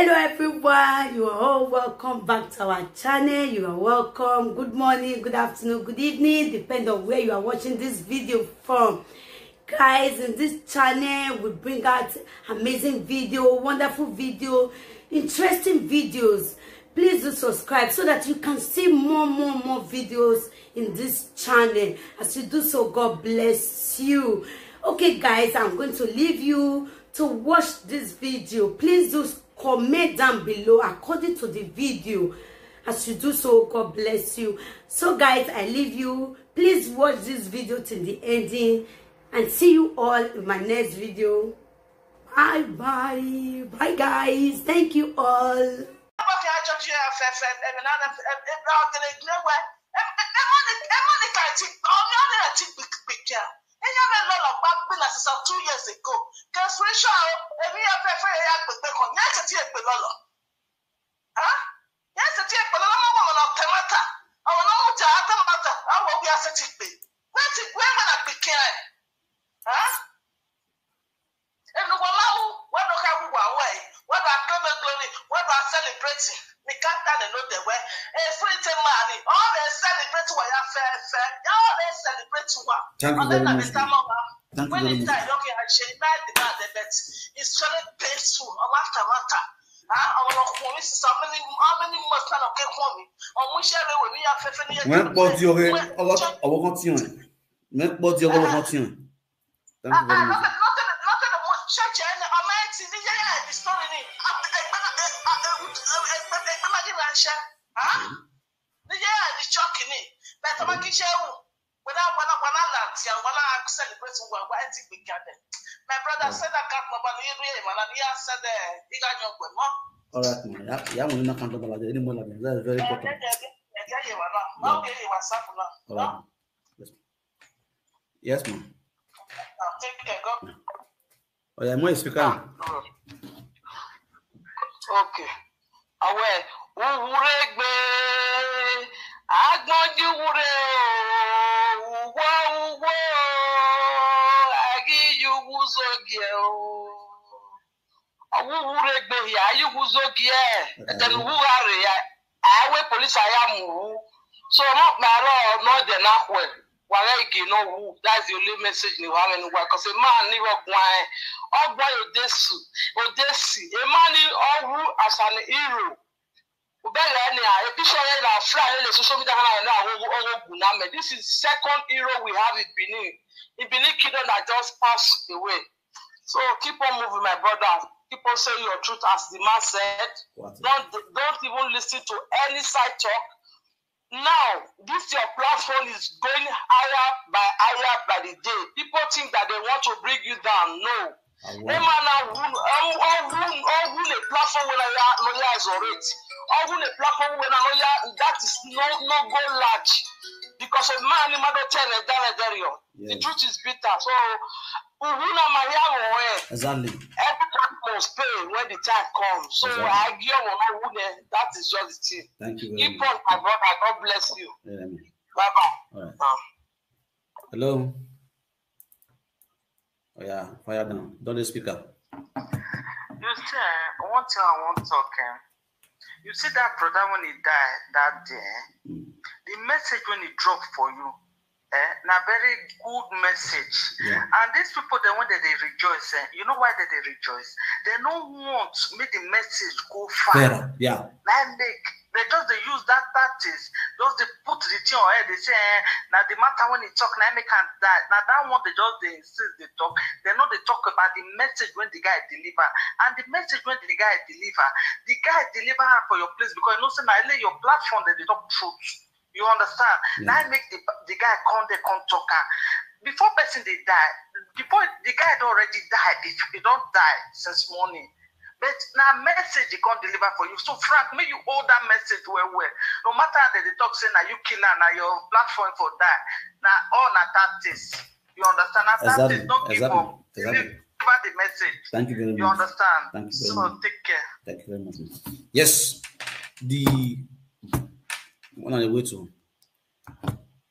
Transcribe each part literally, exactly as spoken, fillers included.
Hello everyone, you are all welcome back to our channel. You are welcome. Good morning, good afternoon, good evening, depend on where you are watching this video from. Guys, in this channel we bring out amazing video, wonderful video, interesting videos. Please do subscribe so that you can see more, more, more videos in this channel. As you do so, God bless you. Okay guys, I'm going to leave you to watch this video. Please do comment down below according to the video. As you do so, God bless you. So guys, I leave you. Please watch this video till the ending, and see you all in my next video. Bye bye. Bye guys. Thank you all. Two years ago, ke spiritual o, emi ya fe fe ya gbe gbe kan, ya se ti e gbe lolo. Ha? Ya se ti e gbe lolo, mo mo na te mata. Awon na mo ja te mata. Awo bi a se ti gbe. We ti gbe ma na gbe ke. Ha? Enu wa ma wu, we do ka wu wa we. We do claim glory, we do celebrate. Ni ka ta ne no de we. E free te mani. O le celebrate wa ya fe fe. Ya o le celebrate wa. Thank you very much, ma'am. Thank you very much. When the time, okay, I share my demand, but it's very painful. O wa ta wa ta. Ah, awon okunrin, how many, how many months na lo ke kun mi? Omo ise re we mi ya fe fe ni. Wọ́n pọ̀ tí ọ̀rẹ́ ọlọ́tọ̀ ọwọ́ kan tí yàn. Wọ́n pọ̀ tí ọwọ́ kan tí yàn. Thank you very much. Nothing, nothing, nothing. Ṣé jẹ́ ẹni ọmọ ẹ ti ní yẹ́yẹ́ ẹ̀ di story ni? Ẹgbẹ́ máa ní máa ṣe. Ní yẹ́yẹ́ ẹ̀ di shock ni. Bẹ́ẹ̀ tó bá kí ṣe wù. Wọ́n á, wọ́n á, wọ́n á là tí àwọn á celebrate wà wá ẹ̀ ti gbé kalẹ̀. My brother, send that card number ní irú èèmọ̀ náà ní yà send ẹ̀ ìgbà yẹn ọgbẹ̀ mọ́. All right, ma. Ya, ya mo ní account number la jẹ, ní mo la jẹ. That's very important. Ẹ̀jẹ̀ yẹn wà náà. Má ó kéré WhatsApp náà. All right. Yes, ma. Take care, God. Oya, mo speaker. Okay. Awe, uwuregbe, agbonju wure o, uwo, uwo, agi yugu zogie o. Uwuregbe ya yugu zogie, eten uwugare ya, awe police aya mu. So, no, na ro, no, de na kwe. Wàhálà igi no wu. That's the only message ni wàhálà ni wa. Because a man ni wa gwa. Ogwa Odesu, Odesi. A man ni owu as an hero. Ubele ni a, a picture ya na fly le social media na na owu, owu na me. This is second hero we have in Benin. In Benin Kingdom that just passed away. So keep on moving, my brother. Keep on saying your truth, as the man said. Don't, don't even listen to any side talk. Now, this your platform is going higher by higher by the day. People think that they want to bring you down. No. Emana who, who, who, who the platform when I no ya is already. Who the platform when I no ya, that is no, no go large. Because of man, you might not tell a dare. The truth is bitter. So, Uhuna Maria Moe. Exactly. Every time must pay when the time comes. So, exactly. I give you one, that is just the thing. Thank you very much. Keep on, my brother. God bless you. Amen. Bye bye. All right. Hello. Oh yeah, fire down. Don't the speaker. You see, eh, one thing I want to talk. Eh? You see that brother when he died that day, eh? The message when he dropped for you, eh, na very good message. Yeah. And these people, then when they, they rejoice, eh, you know why they, they rejoice? They don't want me the message go far. Further, yeah. Like make they just they use that tactics, just they put the thing on air. They say, eh, now the matter when he talk, now make am die. Now that one they just they insist they talk. They know they talk about the message when the guy deliver, and the message when the guy deliver, the guy deliver am for your place because you know say na only your platform that they talk truth. You understand? Yeah. Now make the the guy come there come talk am. Before person they die, before the guy don already die, he, he don die since morning. But na message he come deliver for you. So Frank, make you hold that message well well. No matter how they dey talk say na you kill am, na your platform for die. Na all na tactics. You understand? Na tactics. Don't give up. Deliver the message. Thank you very much. You understand? Thank you very much. So take care. Thank you very much. Yes, the one on the way to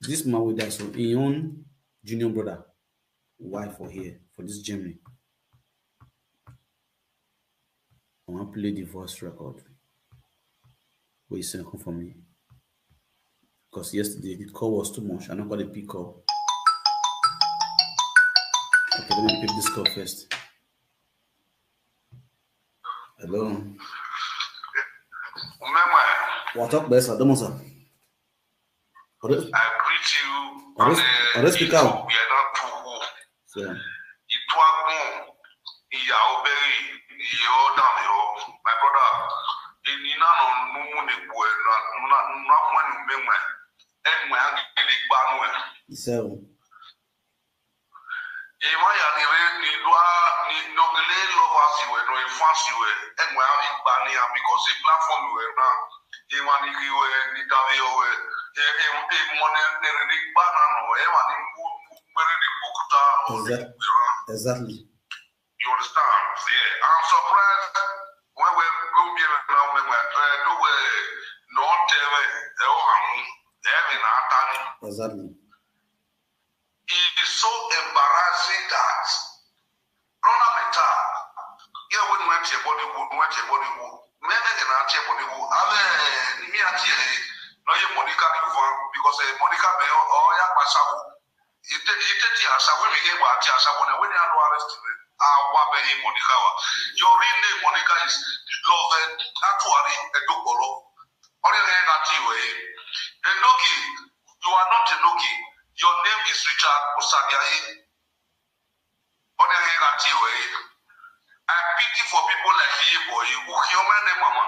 this man with that, so his own junior brother, wife for here for this Germany. I wan play the voice record wey you send come for me. Because yesterday the call was too much. I no got a pick up. Okay, let me pick this call first. Hello. Umeme. What's up, best? Adomo, sir. Ore- I greet you. Ore- on the Ore speaker. Ito Biena Tuhu. Yeah. Ituagun, Iya Oberi, Iyo Damio. My brother, in Inano Numu Nebue, na na na when you make my and my angry banu. So, Ema ya ni re ni dua ni nogele lovers you were, no fans you were, and we are in Bania because the platform you were now. Ema ni you were, ni Davi you were, e e e money ne re ni bana no, ema ni mu mu mere ni bokuta o ni Exact- wera. Exactly. You understand? Yeah, I'm surprised when we go be now when we uh, do we no tell me e o amu e me na atani. Exactly. It is so embarrassing that Rona Meta, yeah, when went your body would, went your body would, men and out your body would, have a me at ye, no, you Monica Duvan, because a Monica may or ya Pashawo, you take you take the Asha, when we get what the Asha, when you are arrested, ah, what may Monica, your real name Monica is Love, Atuari, and Dokolo, or you are not you, eh? Enoki, you are not Enoki, your name is Richard Osadiaye. Only got you, eh? I pity for people like you, boy. Ukiomene mama.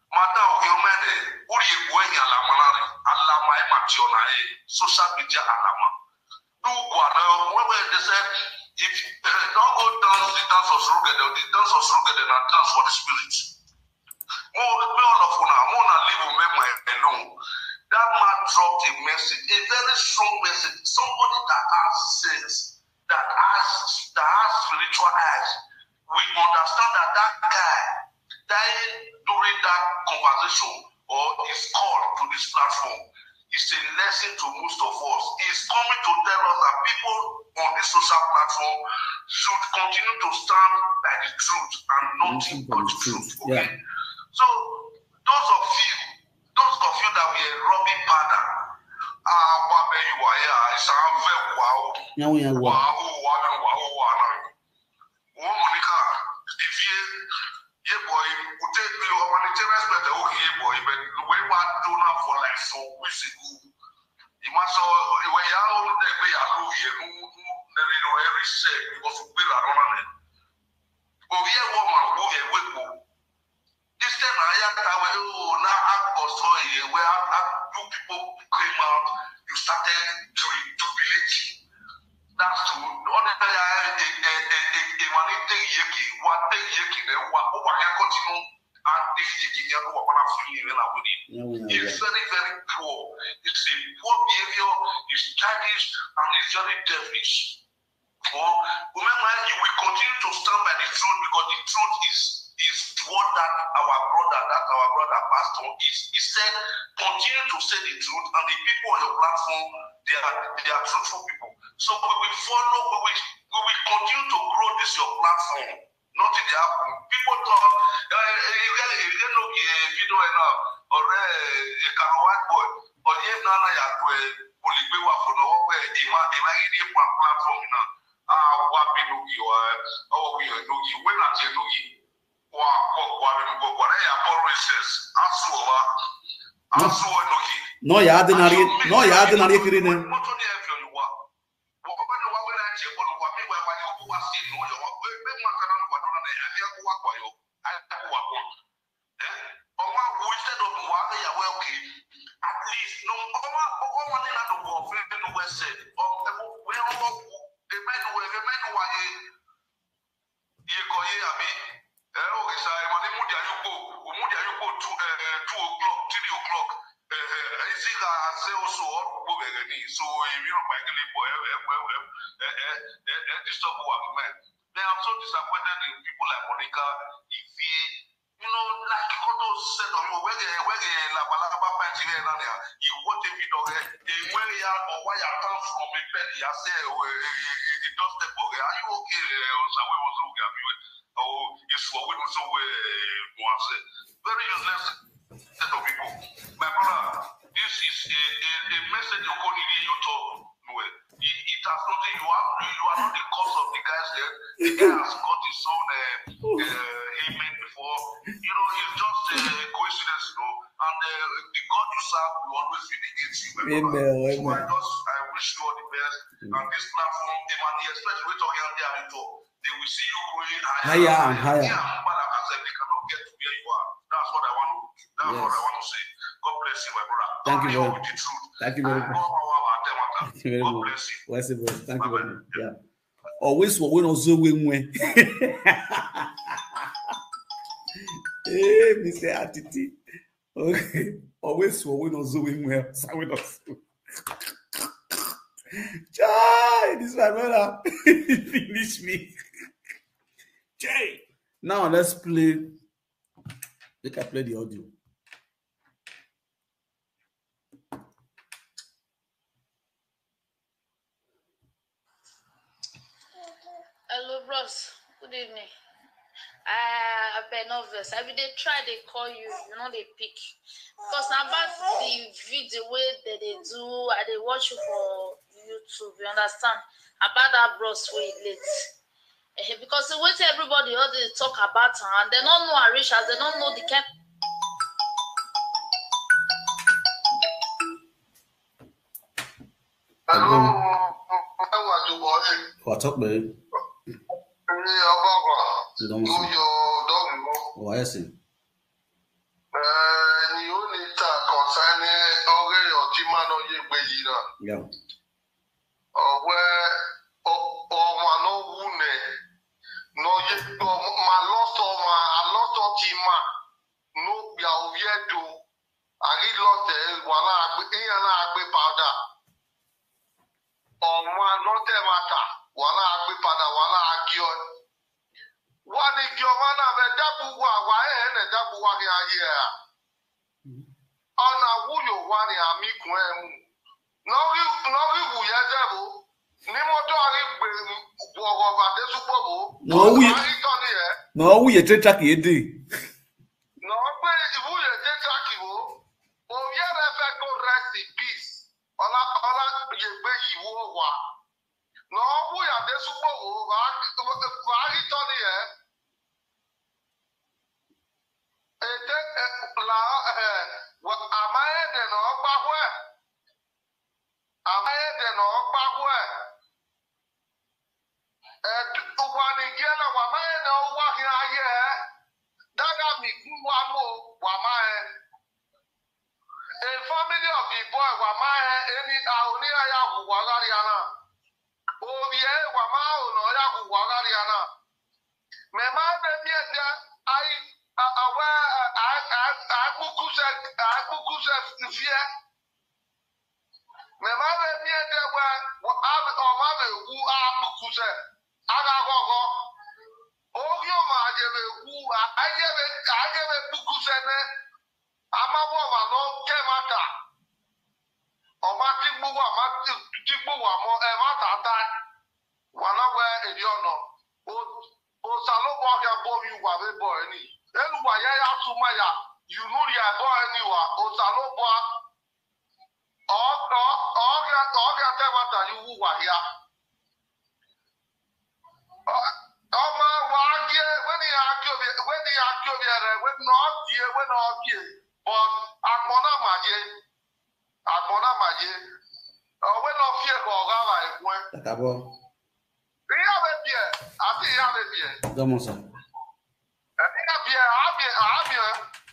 Mata ukiomene. Uri boy ya la manari. Alama e mationa e. Social media alama. Do guana. When when they say if don't go dance the dance of Rugede, the dance of Rugede na dance for the spirit. More, me all of una, more na leave me my alone. That man dropped a message, a very strong message. Somebody that has sense, that has that has spiritual eyes, we understand that that guy dying during that conversation or his call to this platform is a lesson to most of us. He's coming to tell us that people on the social platform should continue to stand by the truth and nothing but the truth. Okay. Yeah. So those of you, those of you that were robbing father, ah, Babe, you are here. It's a very wow. Yeah, we are wow. Wow, wow, wow, wow, wow. One Monica, if you, yeah, boy, we take you on the respect, okay, yeah, boy, but the way what do now for like so, we see who. You must all, the way you are, the way you are, you know, you know, there is no every share because we are on it. But we are one, we are one. This time I had our oh now I was so here where I, I, you people came out, you started to jubilating. That's to one of the money take yeki, what take yeki, what what I continue and this yeki, what I feel in our way. Yeah, we are, It's yeah. very, very poor. It's a poor behavior, it's childish, and it's very devilish. Or remember, you will continue to stand by the truth because the truth is is what that our brother, that our brother pastor is. He said, continue to say the truth, and the people on your platform, they are they are truthful people. So we will follow, we will we will continue to grow this your platform. Nothing dey happen. People talk, eh, eh, you get you get no eh, video eh, now, or eh, a white boy, or yeah, now now you are doing Oligbewa for no where the man the man in the platform now. Ah, what be no you are, oh we are no you. When I say no you, what what what what what I am always says. Asu wa, asu wa no you. No, ya ordinary, no, ya ordinary kiri ne. What on the earth you are? What when the one when I say what what me where why you go was see no you. When man can what on the earth you are what you. I go what. Eh? Or one who instead of one they are well okay. At least no or one or one in the world, no where said. Or where they might know where they might know why. Ye ko ye abi. Eh, okay, so I want to move there you go. We move there you go two, eh, two o'clock, three o'clock. Eh, eh, is it that I say also all people were ready? So if you don't buy the boy, eh, eh, eh, eh, eh, eh, eh, disturb what man. Then I'm so disappointed in people like Monica, Ivie, you know, like all those set of you, where they, where they, la, la, la, la, Nigeria, la, la, you want a video, eh, eh, where they are, or why you come from a bed, you say, oh, eh, eh, eh, eh, just step away. Are you okay? Eh, or somewhere was okay, are you, oh, you for we so we nuance. Very useless set of people. My brother, this is a, a, a message you go need you talk. No, it, it has nothing. You are you are not the cause of the guy's death. The guy has got his own uh, uh, amen before. You know, it's just a coincidence, you know. And uh, the God you serve will always vindicate you, my brother. Amen, So I amen. just I wish you all the best. And this platform, Emmanuel, especially we talking out there, they will see you going Higher and higher. They cannot get to where you are. That's what I want to. That's what I Yes. want to say. God bless you, my brother. Thank you Only very with the truth. Thank you very much. Power, power, power, power. Thank you very God much. bless you. What's the boss? Thank you very much. Yeah. Always for when also win win. Hey, Mister Atiti. Okay. Always for when also win win. Sorry, not. Chai, this my brother. Finish me. Chai. Now let's play. Let I play the audio. Hello, bros. Good evening. I I been nervous. I be dey try dey call you, you know they pick. Because na about the video wey they dey do, I dey watch you for YouTube, you understand? About that bros wey late. Eh, because wetin everybody all dey talk about am, and they don't know I reach as they don't know the kind Hello, What's up, babe? Ọgbọgbọ, You don't want yóò to. yọ ọdọ́gbọ̀n. Why is it? Ẹni ó ní ta kọ̀ǹsáìnì ọ̀rẹ́ ọ̀tí máa lọ yé gbé yìí náà. Yeah. Ọ̀wẹ́ ọmọ àná wú nẹ̀. Nọ yé gbọ́ máa lọ́tọ̀ máa alọ́tọ̀ ti máa. Nó gbà òye do. Àrí lọ́tẹ̀ wà láàgbé, ìyẹn láàgbé pàdà. Ọmọ àná tẹ̀ máa tà, wà láàgbé padà, wà láàgí ọ. Wà ní kí ọmọ náà fẹ́ dábù wà, wà ẹ̀ ẹ̀ nẹ̀ dábù wà ní ayé ẹ̀. Ọ̀nà wúyò wà ní àmì kùn ẹ̀ mú. Nọ́rí wù yẹ dẹ́ bò. Ní mọ́tò àrí gbè wọ̀rọ̀ bàdé súpọ̀ bò. Nà ó wúyè. Àrí tọ́ ni ẹ̀. Nà ó wúyè tẹ́ track yé dé. Nà ó gbé ìwúyè tẹ́ track wò. Òye rẹ̀ fẹ́ go rest in peace. Ọlá ọlá yègbé yìí wó wà. Nà ó wúyè àdé súpọ̀ wò. Wà á rí tọ́ ni ẹ̀. Ètè là ẹ̀ àmà ẹ̀ dẹ̀ nà ó gbá hwẹ́. Àmà ẹ̀ dẹ̀ nà ó gbá hwẹ́. Ẹ̀ wà ní gíẹ́ náà wà má ẹ̀ nà ó wá hí ayé ẹ̀. Dáadáa mi kú wá mọ́ wà má ẹ̀. A family of the boy wà má ẹ̀ ẹni àwọn oníyàyà wù wá lárí ara. Orí ẹ̀ wà má ọ̀nà ọ̀yà wù wá lárí ara. Mẹ̀má bẹ mí ẹ̀ dẹ́ ayé àwẹ̀ àgbùkúṣẹ̀ àgbùkúṣẹ̀ fìfì ẹ̀. Mẹ̀má bẹ mí ẹ̀ dẹ́ wẹ̀ ọ̀má bẹ wú àgbùkúṣẹ̀ àgàgọ̀gọ̀. Orí ọmọ àjẹbẹ̀ wú àjẹbẹ̀ àjẹbẹ̀ gbùkúṣẹ̀ nẹ. Àmà wọ̀ wà lọ kẹ́ má ta. Ọmọ tí gbówó àmà tí gbówó àmọ́ ẹ̀ má ta ta. Wà lọ́wọ́ èdè ọ̀nà. Òsàlóbọ̀ ọ̀gá bọ̀ mi wà bẹ́ẹ̀ bọ̀ ẹ̀ ni. Ẹnu wà yá yá súnmọ́ yá. Yùnú yà bọ̀ ẹ̀ ni wà. Òsàlóbọ̀ ọ̀gá ọ̀gá tẹ́ wà tà yín wù wà yá. Ọmọ wa gé wẹ́n ni a kí omi wẹ́n ni a kí omi rẹ̀ wẹ́n nọ kí wẹ́n nọ kí. But àgbọ̀n náà mà yé. Àgbọ̀n náà mà yé. Ọ̀wẹ́ náà fi ẹ̀kọ́ ọ̀gá wa ẹ̀kún ẹ̀. Kakabọ. Ìyá bẹ bìẹ̀ àti ìyá bẹ bìẹ̀. Dọ́mọ sà. Ìyá bìẹ̀ àbìẹ̀ àbìẹ̀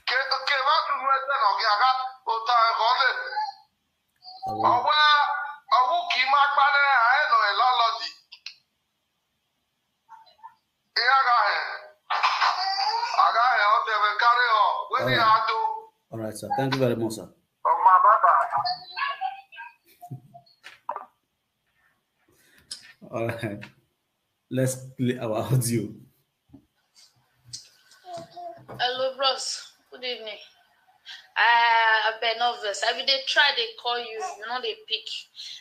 kè kè wá dunu ẹsẹ̀ náà kí a ká o ta ẹ̀kọ́ lè. Ọ̀wẹ́ ọ̀wú kì í má gbálẹ̀ àyẹ̀nà ẹ̀ lọ́lọ́dì. Ìyá ra ẹ̀. Àga ẹ̀ ọ̀tẹ̀ fẹ́ kárí ọ̀ wẹ́n ni a tó. All right, sir. Thank you very much, sir. Ọmọ bàbá. All right. Let's play our audio. Hello, bros. Good evening. I I been nervous. I be dey try dey call you, you know they pick.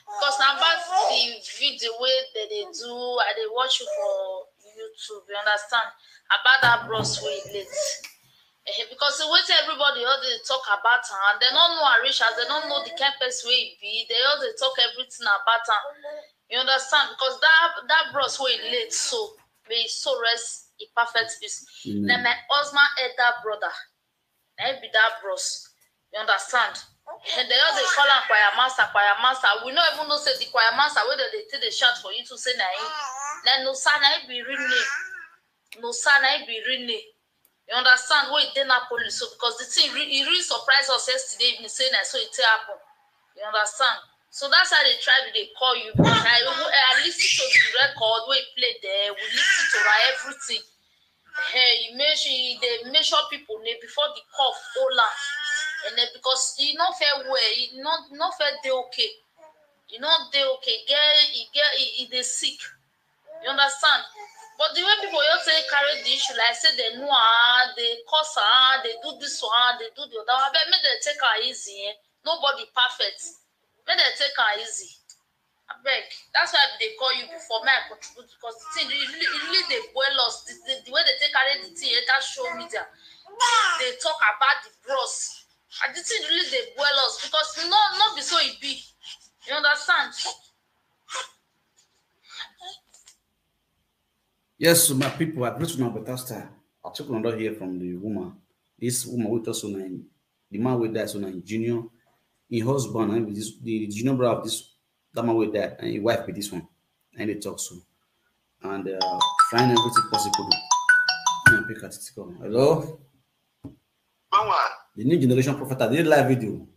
Because na about the video wey they dey do, I dey watch you for YouTube. So you understand about that bros wey late. Eh, because wetin everybody all dey talk about am, and dem no know am reach as dem no know the kind person wey e be, dem all dey talk everything about am. You understand? Because that that bros wey late so, may his soul rest in perfect peace. Na my husband elder brother, na him be that bros. You understand? And dem just dey call am choir master, choir master. We no even know say the choir master wey dem dey take dey shout for you to say na him. Na no sir, na him be real name. No sir, na him be real name. You understand? Wey e dey Napoli so, because the thing re- e really surprise us yesterday evening say na so e take happen. You understand? So that's why they try to dey call you. I, I listen to the record wey e play there. We listen to her everything. Hey, you make sure you dey make sure people name before the cough hold am. And then because e no fair well, e no no fair dey okay. E no dey okay. Get e get e, e dey sick. You understand? But the way people just say carry the issue, like say they know ah, they cause ah, they do this one, they do the other one. But make them take am easy. Eh? Nobody perfect. Make them take am easy. I beg. That's why they call you before me I contribute because the thing really, really they boil us. The, the, the way they take carry the thing enter show media, they talk about the bros. And the thing really they boil us because no, not be so it be. You understand? Yes, so my people, I greet you now better style. I took another here from the woman. This woman with us on the man with that on Junior, his husband, and this the junior brother of this that man with that, and his wife with this one, and they talk so, and uh, find everything possible. And pick at it. Hello, Mama, the new generation prophet. I did live video. you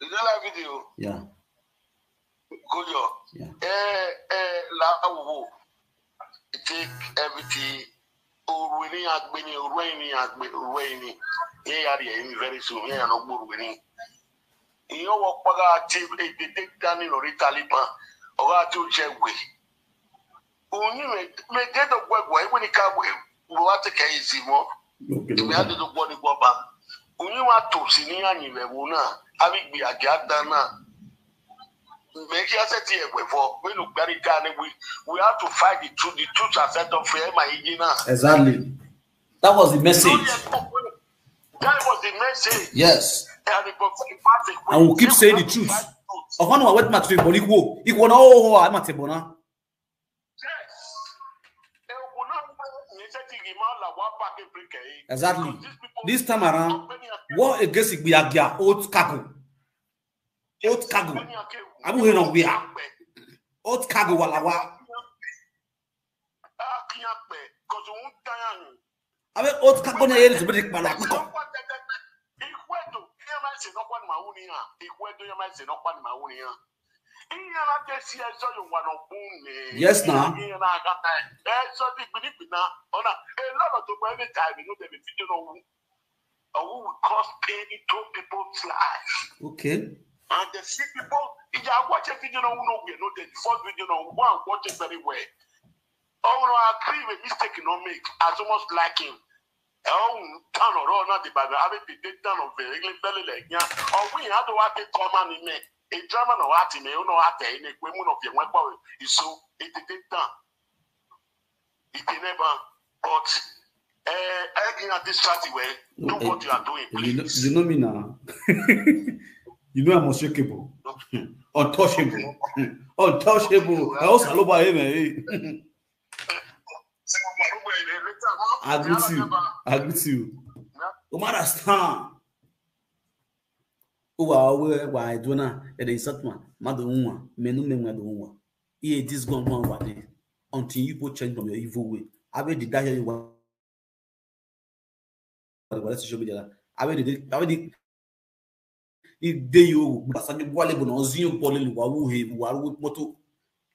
know that video? Yeah, Good job. yeah. Eh, eh, la awo. Take everything. Orweni agbeni, orweni agbe, orweni. Ye yari ye very soon. Ye no orweni. Iyo wo paga achieve a detect tani no Taliban. Oga ti o je we. Onyi me me get the work we when ka we. We want to get easy more. Okay, Èmi á okay. dúdú gbọ́ ní gbọ́ba. Oyún wa tò sí ní àyìnlẹ̀wò náà, á fi gbé àgé àdá náà. Mẹ̀kí ẹsẹ̀ tí ẹ̀ wẹ̀ fọ́, mélòó gbárí ká ni we we have to fight the truth, the truth has set us free, ẹ̀ máa yí náà. Exactly. That was the message. That was the message. Yes. And it was it was a And we'll keep saying the truth. Ọkọ náà wà wẹ́tí màtí ìbọn ikú o. Ikú ọ̀nà ó hó àmà tẹ̀bọ̀ náà. Yes. Ẹ kò náà wọ́n ní ṣé ti yìí máa là wá bá kí n bíríkẹ̀ yìí. Exactly. Because these people This time around, war against Igbiagia, old cargo. Old cargo. Abu Heno Wia. Old cargo walawa. Akínyàpẹ̀, kọ̀tù ń tán yàn. Abe old cargo na yeri to be the kpala. Ìkúẹ̀dù, ẹ máa ṣe nọ́pọ̀ ní màá wù nìyàn. Ìkúẹ̀dù, ẹ máa ṣe nọ́pọ̀ ní màá wù nìyàn. Ìyẹn máa tẹ sí ẹjọ́ yóò wà lọ fún mi. Yes, na. Ìyẹn máa ká ẹ. Ẹjọ́ ti gbìnìgbìnà. Ọ̀nà, a lot of people every time, you know, they be feeding on who, on who will cause pain into people's life. Okay. And they see people, if you are watching video, no, no, we know the first video, no, go and watch it very well. Oh, no, I agree with mistake, no make. As almost like him. Oh, turn around, not the Bible. I mean, the turn of the English belly like, yeah. Oh, we have to watch it, come on, in me. A German or what, you know, what, in a women of your one power. So, it did done. It did never. But, uh, I think at this party, well, do Eh, what you are doing, You know, please. You know me now. You know I'm unshakable. Untouchable. Untouchable. I also love him. Eh? I greet you. I greet you. Umara Stan. Uwa we wa edona ede isatma madu nwa menu me madu nwa. Iye this gun gun wa de until you go change from your evil way. Abe did that you wa wa social media. Abe did abe did ide yo gbasa ni wale bo na ozi yo bole lu wa wo he wa wo moto.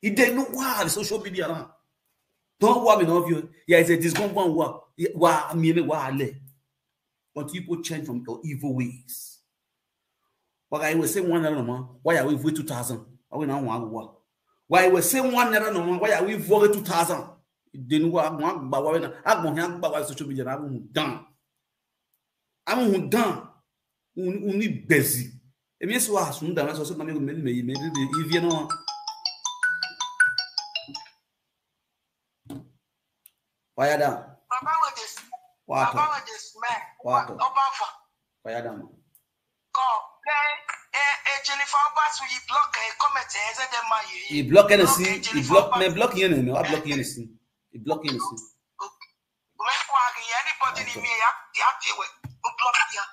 Ide no wa social media na. Don't wa me no view. Yeah, it's a this gun gun wa wa mi me wa le. Until you go change from your evil ways. Why I will say one naira no man? Why are we two thousand? Are we now one wa? Why I will say one naira no man? Why are we for two thousand? Then what? One ba wa na. I go here ba wa social media. I'm done. I'm done. Uni busy. Emi so asun da na so so na me me me me me if you know. Fire down. Baba wey dey smell. Waka. Baba wey dey smell. Waka. Obafa. Fire down, man. Come. Then, eh, eh, Jennifer Obasu, you block, eh, comment, eh, Z M I, eh. He block anything. He Jennifer block Obasu. Me block anything. I block anything. He block anything. Anybody in me, you have, you have to wait. You block here.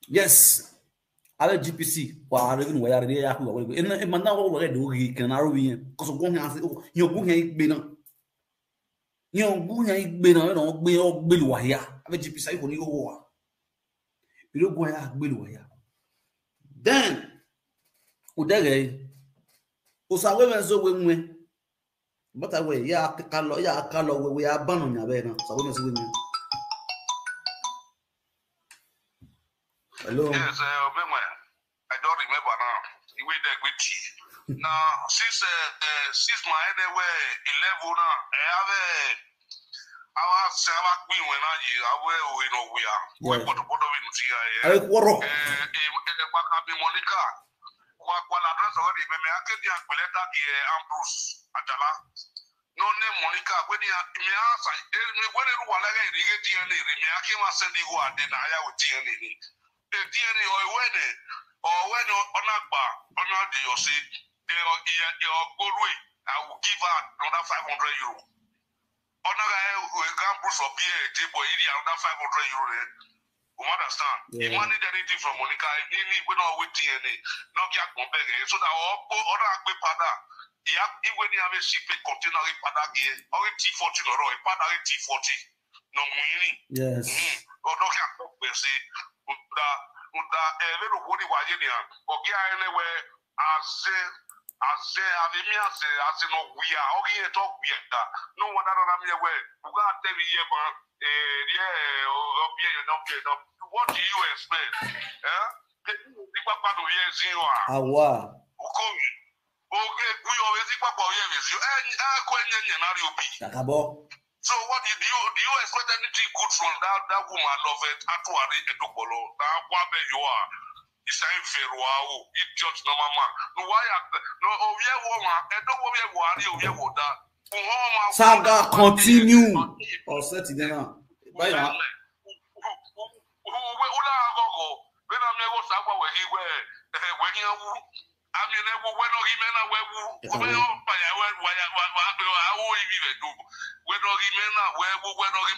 Yes. Ale G P C. Wa ale bin wa ya re ya ku wa. E na e ma na wa wa do gi kan aro wi. Ko so go han se. Yo go han gbe na. Yo go han gbe na, no gbe o gbe lu wa ya. Ale G P C ko ni o wa. Iro go ya gbe lu wa ya. Then o de re. O sa we me so we nwe. But I we ya ka lo ya ka lo we we abano nya be na. Sa we me so we nwe. Hello. Yes, uh, Obenwe, I don't remember now. The way they with you. Now, since uh, uh, since my anyway eleven now, I have a I was I was queen when I year I wear we know we are. We Yeah. put a photo in the Ayo kworo. Eh, eh, eh, Wakabi Monica. Kwa kwa la dress already. Me me akedi akpeleta ki eh, Ambrose Ajala. No name Monica. When you me answer, eh, me when you were like eh, you get D N A, me I came and send you go and then I with D N A. The D N A or when eh, or when you on Akba, on your D O C, they are here, they are go away. I will give her another five hundred euro. Another guy, we can Bruce or P A J boy, he another five hundred euro. Eh? You understand? Yeah. He want need anything from Monica. He need we not with D N A. No get one bag. Eh? So that all all that we pada. He have he when he have a ship a container he pada here. Or a T forty no, he pada a T forty. No money. Yes. Mm. Or no get one bag. See, that that eh, we don't want it. Why you there? Or get anywhere. As a as a have me as a as a no we are. Or he talk we are. No one that I'm here where. We got tell me here, man. Eh, yeah, oh, oh, yeah, no, yeah, no. What do you expect? Eh? The people no here is you are. Awa. Okay. Okay, we always think about here is you. Eh, eh, kwenye nye na ri obi. Kakabo. So what do you do? You expect anything good from that that woman? Love it. Actually, Edokpolo. Now, what be you are? It's a very wow, idiot, no mama. No, why? No, oh yeah, woman. Edo, oh yeah, what? Oh yeah, what? That. Saga continue. On Saturday now. Bye, man.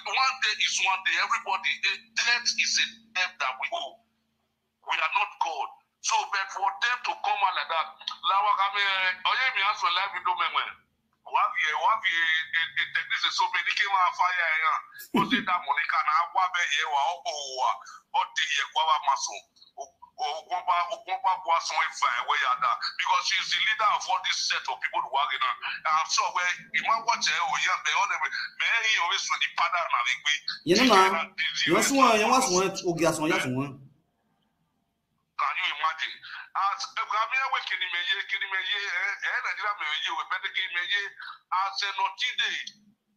One day is one day. Everybody, eh, death is a death that we owe. We are not God. So, but for them to come out like that, Lawa Kame, oh yeah, me ask for life, you don't remember. Why we, why we, eh, eh, eh, take this is so many came out fire, yeah. But say that Monica, now, why be here, why, oh, oh, oh, oh, the year, why, why, maso. Ogunba, Ogunba, why so if I, where you are that? Because she's the leader of all this set of people who are in her. And so, where, you might watch her, oh, yeah, they all, they, they, he always with the father, and they, You know now. You know, someone, you want someone, okay, someone, you want someone. Can you imagine? As Abraham, where can he may, can he may, eh, eh, Nigeria may, you better can may, as a not today,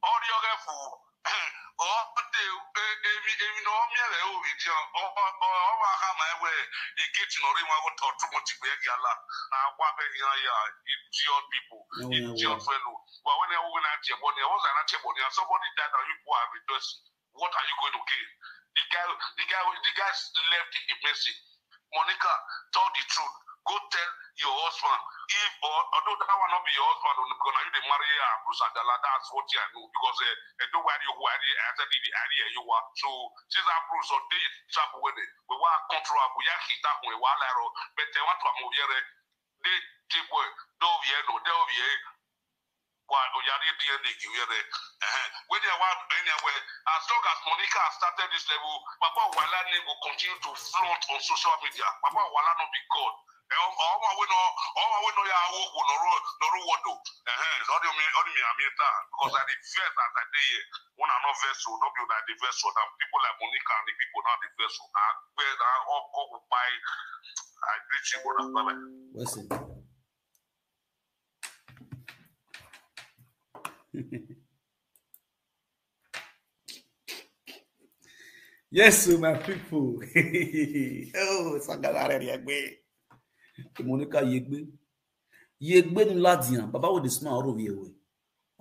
or your fool. Or the, eh, eh, eh, no, me, eh, oh, with you, or, or, or, how am I, where, a kid, no, you want to, to, to, to, now, what, yeah, yeah, idiot people, No, no, idiot no. Fellow. But when I, when I, when I, somebody died, and you go and rejoice. What are you going to gain? The guy, the guy, the guy left in mercy. Monica, tell the truth. Go tell your husband. If or although that one not be your husband, oh, because now you dey marry her, Bruce Adala, that's what I know. Because uh, I don't worry you worry, I said the area you are. So since I Bruce or they trouble with it, we want control, we are hit up, we want like, but they want to move here. They take boy, don't hear no, don't hear. Why? Oh, yeah, they D N A give you there. When they want anywhere, as long as Monica has started this level, Papa Wala name will continue to flaunt on social media. Papa Wala not be God. Eh, oh, oh, we know, oh, we know, yeah, oh, oh, no, no, no, what do? Eh, eh, sorry, me, only me, I'm here, because I the first as I did here. When I not vessel, not be like the vessel. Now people like Monica and the people now the vessel. I wear that all go by. I greet you, brother. Bye bye. What's it? Yes, so my people. Oh, Sagalare Yegbe. Monica Yegbe. Yegbe no ladian. Baba with the smile all over here.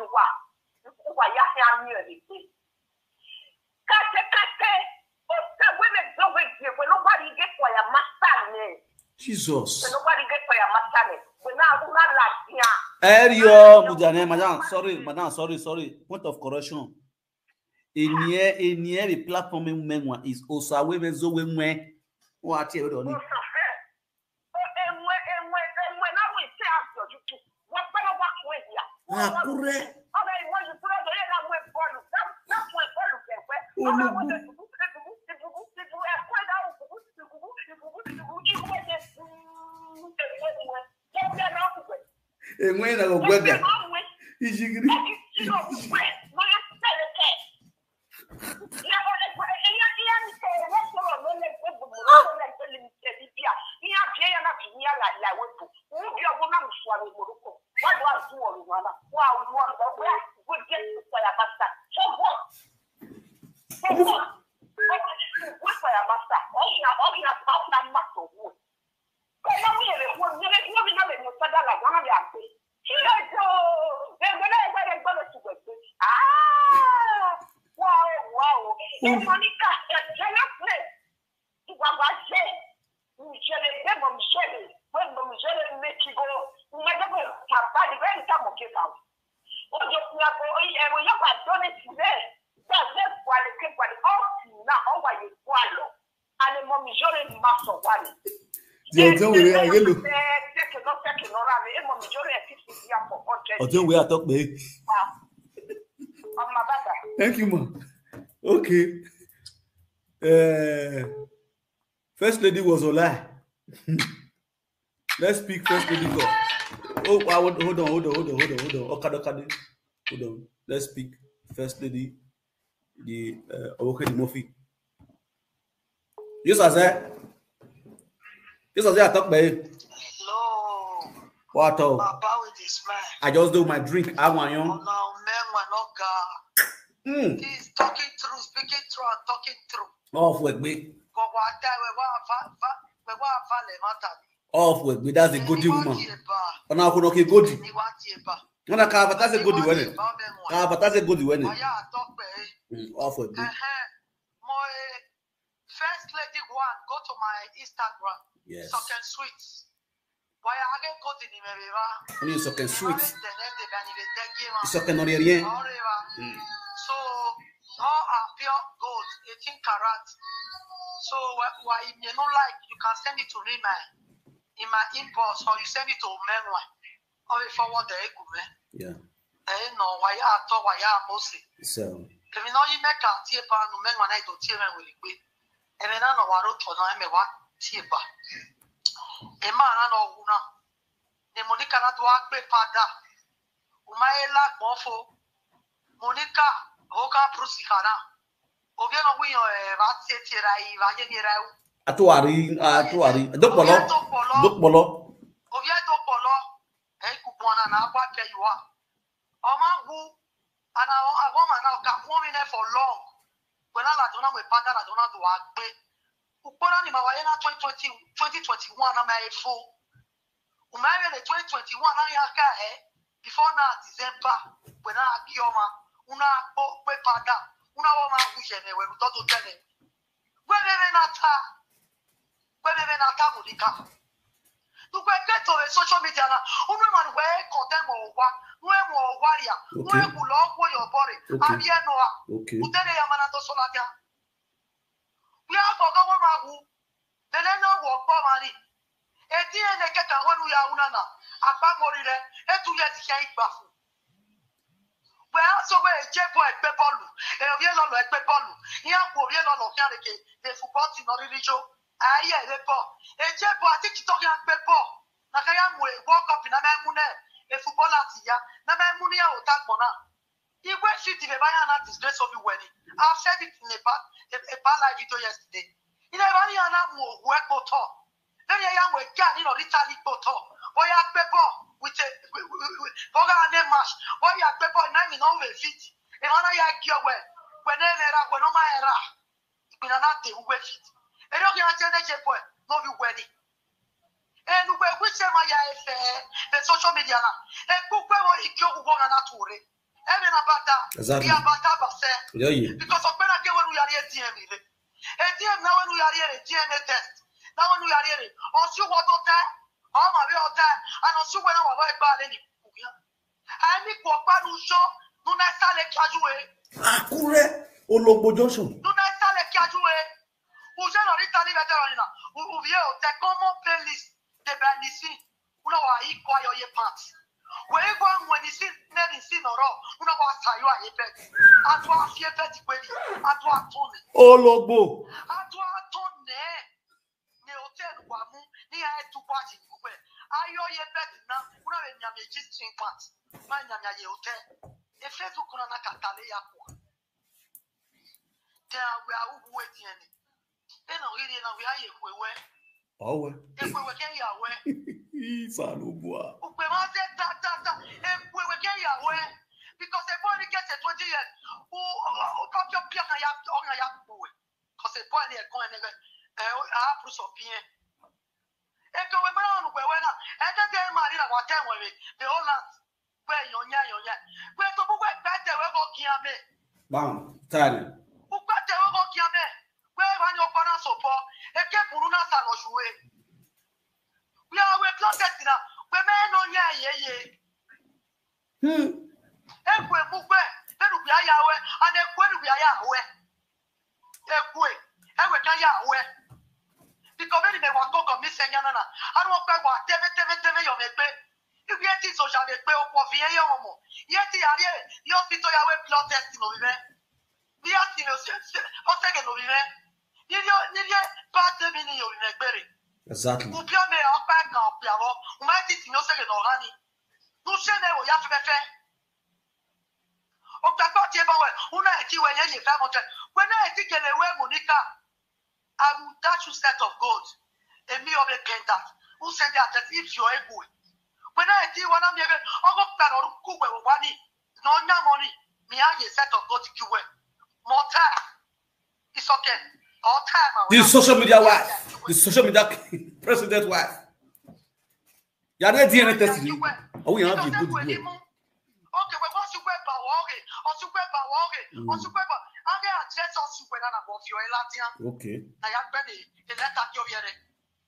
Yahuwah. Yahuwah, Yahya, Yahya. Kate, kate. Ose, we me do we je, we nobody get for your master name. Jesus. We nobody get for your master name. We now, we now like, yeah. Erio, Mujane, madam, sorry, madam, sorry, sorry. Point of correction. Enye, enye, the platform in Menwa is Osawe Mezowe Mwe. What you don't know? Akure. Olugbu. Enwe na go gwega. Ijigiri. Where like like wepo. Who be a woman who swallow Morocco? Why do I do all the one? Why I want the where we get to fire master? For what? For what? What fire master? All na all na all na master who? Come on, we are the one. We are the one. We are the one. Kí ló jọ? Ẹgbẹ́ náà ẹgbẹ́ rẹ̀ gbọ́dọ̀ ti gbẹ̀gbẹ́. Ah! Wow, wow. Hey, Monica, jealousness. Ìwà wá jẹ́. Ìṣẹ̀lẹ̀ pé mo ń ṣẹlẹ̀, pé mo ń ṣẹlẹ̀ ní kíkó. Ìyẹn tó pé bàbá ni bẹ́ẹ̀ ń tà mọ̀ kí n kà ó. Ó jọ fún ẹ̀kọ́ ẹ̀rọ yóò wà tó ní sílẹ̀. Gbàgbé ìwàlẹ̀ kí ìwàlẹ̀ ọ̀sìn náà ó wà yìí fún àlọ́. And mo ń ṣẹlẹ̀ ní máa sọ wà ní. Di ọjọ́ wẹ̀rẹ̀ ayé lò. Ọjọ́ wẹ̀rẹ̀ àtọ́ pé. Ọmọ bàbá. Thank you, ma. Okay. Uh, First lady was online. Let's pick first lady call. Oh, I want, hold on, hold on, hold on, hold on, hold on. Okada, Okada. Hold on. Let's pick first lady. The uh, okay, the Murphy. Yes, I said. Yes, I said. I talk, babe. Hello. What up? Papa with the smile. I just do my drink. I want you. Oh, no, man, my no God. Mm. He's talking true, speaking true, and talking true. Off with me. Kò wá dá ìwé wá fa fa ìwé wá fa lè má tà ní. Off with me. That's a good woman. Ọ̀nà àkùnà kì í gòdì. Ní wá tiẹ̀ bá. Wọ́n náà ká àbàtà ṣe gòdì wẹ́nẹ̀. Ká àbàtà ṣe gòdì wẹ́nẹ̀. Ọ̀yá àtọ́pẹ́. Mm, off with me. Ẹ̀hẹ́n. Mo eh, first lady one, go to my Instagram. Yes. Soken Sweet. Why I get good in Imeriva? Only Soken Sweet. Soken on the rien. Mm. So all are pure gold, eighteen karat. So why, why if you don't like, you can send it to me, my in my inbox, or you send it to Menwa. Or you forward the Egume. Yeah. Eh, no, why I thought why I mostly. So. If you know you make a tear pan, no Menwa, I don't tear man will be. And then I know what to know, I'm a what tear pan. A man, I know who now. The Monica, that walk be father. Uma ela gbofo. Monica, hoka prusikana. Oge no wi yo e va tie tie ra i va ye ni ra u. Atuari, atuari. Dopolo. Dopolo. Dopolo. Oge dopolo. E ku bona na kwa pe yuwa. Oma hu ana o agoma na ka ku mi ne for long. When I don't know my father, I don't know to work. Ukporo ni mawaye na twenty twenty, twenty twenty-one na my phone. Umere le twenty twenty-one na ya ka eh before na December, when I kioma una po pe pada una wo ma huje me we to to tele. We me me na ta. We me me na ta Monica. Tu kwe ke to social media na unu man we content mo wa we mo wa ya we ku lo ko yo bore. Abi e no a. Utele ya mana to so la ya. We are for go wa hu. Tele no wo po mari. Eti ene ke ka wenu ya una na. Apa mori re. Etu ye ti ya igba fu. We are so we je bo egbe bolu. E oye lo lo egbe bolu. Iya ku oye lo lo ki are ke. The football team no really show. Aye, the ball. E je bo ati ki to ya egbe ball. Na ka ya mu e World Cup na me mu ne. E football ati ya. Na me mu ni ya o ta gbona. Igwe fit the buy na disgrace of the wedding. I've said it in a bad, a, a bad live video yesterday. In a very ana mo we koto. Then ya mo ga ni no ritali koto. Boy ya pepo with a boga ne mash. Boy ya pepo na mi no we fit. E mana ya gi owe. We ne era, we no ma era. Ipina na te we fit. E no ya je ne je boy. No be wedding. Enu we we se ma ya efe. The social media na. E ku kwe mo ikyo ku na na ture. Ebe na bata. Exactly. Ya bata ba se. Yeah, yeah. Because of pena ke wenu yari eti emi re. Eti emi na wenu yari re, D N A test. Na wenu yari re. Osu wo to te. O ma be o te. Ana osu we na wa wa gba le ni. Ani ko pa nu so. Nu na sa le kaju e. Akure Ologbo Junction. Nu na sa le kaju e. Uje no ri tali veteran na. U u vie o te como pelis de banisi. Una wa ikwa yo ye pants. We igwa mwe ni si ne ni si noro. Una wa sayo a ye pet. Atwa fie pet kweli. Atwa tone. Ologbo. Atwa tone. Ne hotel wa mu ni a etu kwa ji ni kwe. Ayo ye pet na. Una we nyame ji string pants. Ma nyame ye hotel. E Facebook kuna na katale ya kwa. Te a we a ugu we tiene. E no iri na we a ye kwe we. Owe. Ekwewe ke yawe. Isalubua. Ukwe ma se ta ta ta. Ekwewe ke yawe. Because the boy get a twenty years. U u ka pia pia na ya o na ya kuwe. Because the boy ni e kon ene. Eh, a plus of bien. Ekwewe ma onu kwewe na. E te te ma ni na wa te we. The whole land. Kwe yonya yonya. Kwe to bu kwe kwe te we go kiame. Bam. Tani. Ukwe te we go kiame. Kwe ba ni okpara sopo. Eke buru na sa lo juwe. We are we closet na. Kwe me no nya ye ye. Hmm. Ekwe mu kwe. Be du ya we. Ane kwe du ya we. Ekwe. Ewe ka ya we. Because very me wa koko mi se nyana na. Anu okwe wa tebe tebe tebe yo me pe. Ibi eti soja me pe okwo fi ye yo mo. Ye ti ya ye. Yo fi to ya we blood test no bi me. Bi a ti lo se se. O se ke no bi me. Ni yo ni ye pa te mi ni yo bi me gbere. Exactly. Ubia me o pa ka o pia wo. U ma ti ti no se ke no rani. Tu se me o ya fe fe. O ta ko ti e ba we. Una e ti we ye ye fa mo te. We na e ti ke le we Monica. I will dash you set of gold. Emi o be penta. U se de atet if you are able. We na e ti we na mi e be. O go pa no ku we wa ni. No nya money. Mi a ye set of gold ki we. More time. It's okay. All time. I will The have social media Yeah, wife. yeah, you The social media president wife. You are not doing any testing. Oh, you have a good way. Okay, we want to go back. Okay, or to go back. Okay, or to go back. I get address or to go and go for your Latin. Okay. I have been a letter to your.